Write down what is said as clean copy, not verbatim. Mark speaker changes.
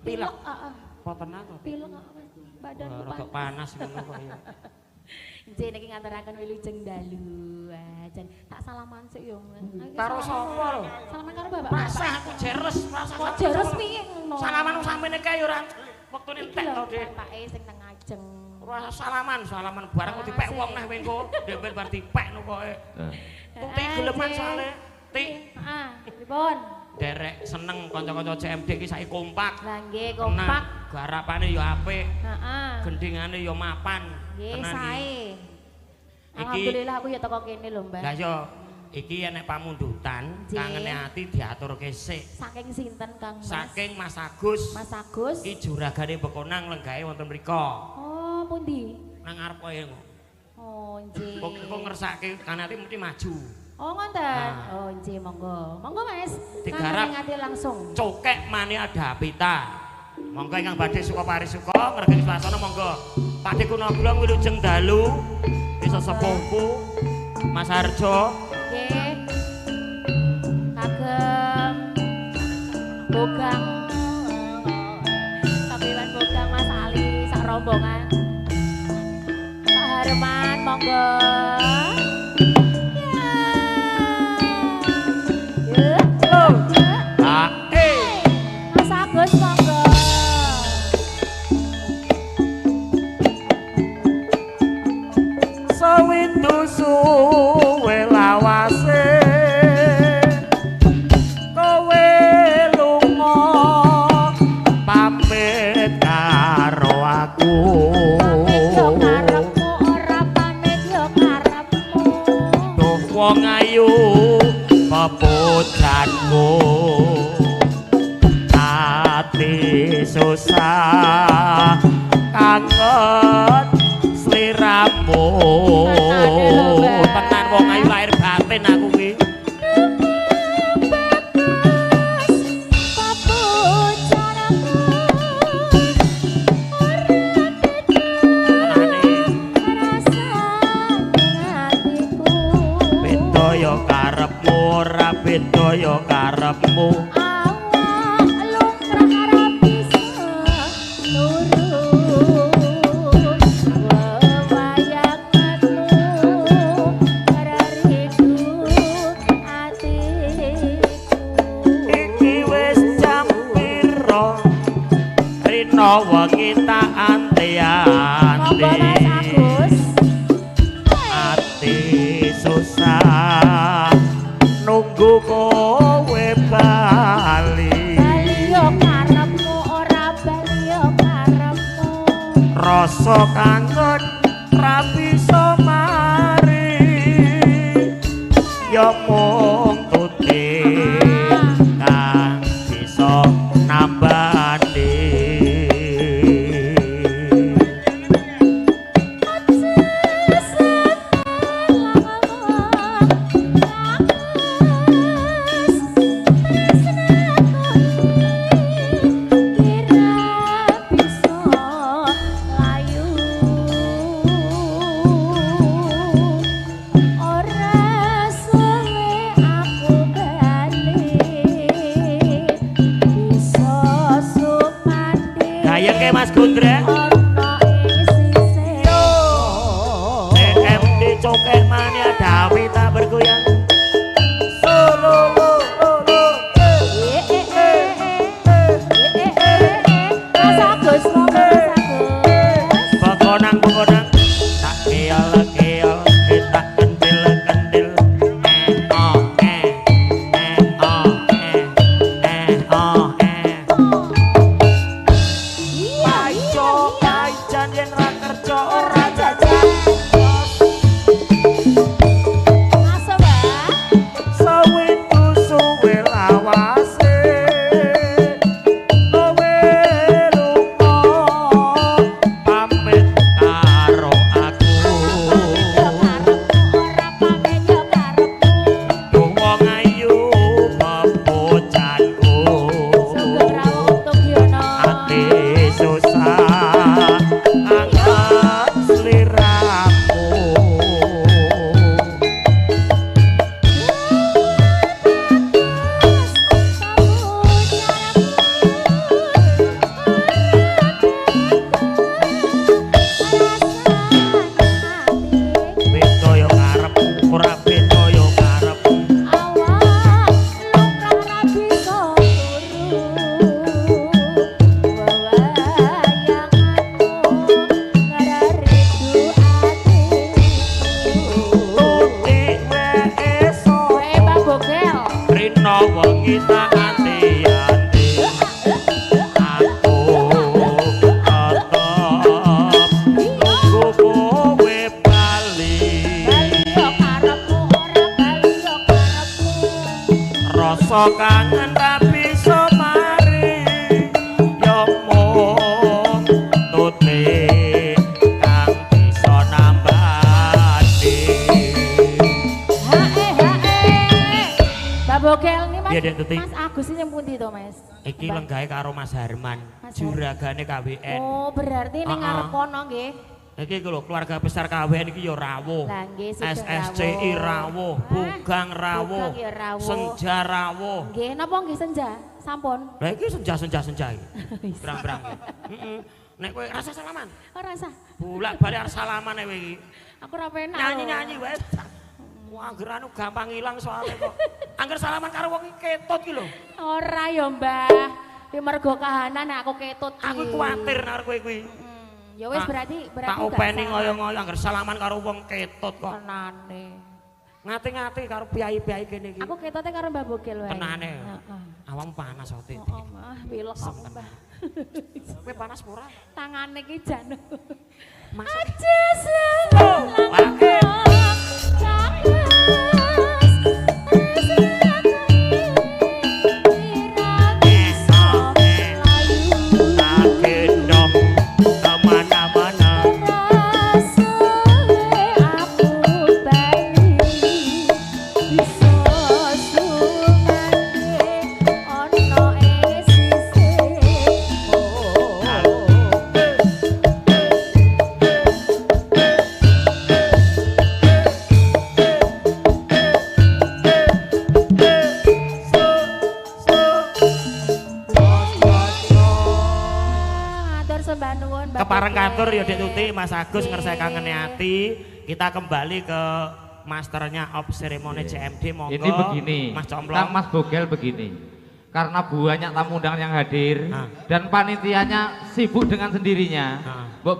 Speaker 1: Pilek.
Speaker 2: Heeh.
Speaker 1: Apa tenan to?
Speaker 2: Pilek kok Mas. Badanku
Speaker 1: Rada panas ngono kok ya.
Speaker 2: Nggih niki ngaturaken wilujeng dalu. Jan tak salaman sik yo Mas.
Speaker 1: Karo sapa lho?
Speaker 2: Salaman karo bapak.
Speaker 1: Rasah aku jeres, rasah.
Speaker 2: Kok jeres piye ngono?
Speaker 1: Salaman sampeyan kae ya ora wektune entek to, Dik.
Speaker 2: Bapake sing teng ngajeng.
Speaker 1: Ora salaman, salaman bareng kok dipek wong neh wengko. Ndek bar dipek no koke. Tuti geleman soalé. Ti.
Speaker 2: Heeh, pripun?
Speaker 1: Derek seneng kanca-kanca CMD iki saiki kompak.
Speaker 2: Lah nggih kompak.
Speaker 1: Garapane ya apik.
Speaker 2: Heeh.
Speaker 1: Gendingane ya mapan.
Speaker 2: Nggih sae. Alhamdulillah aku ya teko kene lho, Mbak.
Speaker 1: Lah yo iki enek pamundutan, kangene ati diaturke sik.
Speaker 2: Saking sinten, Kang Mas?
Speaker 1: Saking Mas Agus.
Speaker 2: Mas Agus.
Speaker 1: Iki juragane Bekonang lenggahe wonten mriku.
Speaker 2: Oh, pundi?
Speaker 1: Nang ngarep kowe kok.
Speaker 2: Oh, nggih.
Speaker 1: Kok ngersake kangene ati mesti maju.
Speaker 2: Oh, ngoten. Oh, nggih, monggo. Monggo, Mas.
Speaker 1: Digarap
Speaker 2: ati langsung.
Speaker 1: Cokek mania dapita. Monggo ingkang badhe suka parisuka ngregeni swasana monggo. Pakde Kunoglo wilujeng dalu. Desa sepuhku Mas Harjo.
Speaker 2: Nggih. Kagem Bogang. Kapiwan Bogang Mas Ali sak rombongan. Pak Harman monggo. Ya. Mas Agus monggo.
Speaker 3: Sawindu suwe lawase kowe lunga pamit karo aku.
Speaker 2: Pamit yo karepmu ora pamit yo karepmu.
Speaker 3: Duh wong ayu pepujanmu ati susah kangen sliramu.
Speaker 1: Tenan wong ayu lahir batin aku ki.
Speaker 3: Beda ya karepmu ora beda ya karepmu. Wengi tak anti-anti ati susah nunggu kowe bali.
Speaker 2: Bali yo karepmu ora bali yo karepmu.
Speaker 3: Rasa kangen ra bisa mari ya mung tuti kang bisa nambani. Mas Gundrek CMD cokek mania Dawi tak bergoyang solo lo lo lo.
Speaker 2: Mas Agus, Mas Agus.
Speaker 3: Bekonang bekonang tak keol keol tak kendil kendil eh oh eh eh oh eh eh oh eh.
Speaker 1: Rasa kangen ra bisa mari ya mung Tuti kang bisa nambani.
Speaker 2: Hae hae. Mbak Bogel ini Mas.
Speaker 1: Piye, Dek Tuti?
Speaker 2: Mas Agus ini yang pundi to, Mas?
Speaker 1: Iki lenggahe karo Mas Harman,
Speaker 2: Mas
Speaker 1: juragane KWN.
Speaker 2: Oh, berarti ning ngarep kono nggih.
Speaker 1: Iki lho keluarga besar KWN iki ya rawuh.
Speaker 2: Lah nggih sugeng
Speaker 1: SSCI rawuh, Bugang rawuh,
Speaker 2: Bugang ya rawuh.
Speaker 1: Senja rawuh.
Speaker 2: Nggih, napa nggih senja? Sampun.
Speaker 1: Lah iki senja-senja iki. Brang-brang. Heeh. Nek kowe rasa salaman.
Speaker 2: Ora sah.
Speaker 1: Bolak-balik arep salaman kowe iki.
Speaker 2: Aku ora penak.
Speaker 1: Nyanyi-nyanyi wae. Wah, angger anu gampang ilang soalnya kok. Angger salaman karo wong iki ketut iki lho.
Speaker 2: Ora ya, Mbah. Ki mergo kahanan aku ketut.
Speaker 1: Aku kuwatir karo kowe kuwi.
Speaker 2: Ya wis berarti
Speaker 1: tak openi ngoyo-ngoyo angger salaman karo wong ketut kok.
Speaker 2: Tenane.
Speaker 1: Ngati-ngati karo piyai-piyai kene iki.
Speaker 2: Aku ketote karo Mbah Bogel wae.
Speaker 1: Tenane.
Speaker 2: Heeh.
Speaker 1: Awakmu panas kok, Tik.
Speaker 2: Heeh, mah pilek aku, Mbah.
Speaker 1: Kowe panas apa ora?
Speaker 2: Tangane iki jan.
Speaker 1: Masuk.
Speaker 2: Aja selang.
Speaker 1: Kepareng katur ya Dek Tuti, Mas Agus ngersai kangene ati. Kita kembali ke masternya of ceremony CMD monggo.
Speaker 4: Ini begini,
Speaker 1: Mas Complong.
Speaker 4: Kang Mas Bogel begini. Karena banyak tamu undangan yang hadir dan panitianya sibuk dengan sendirinya. Mbok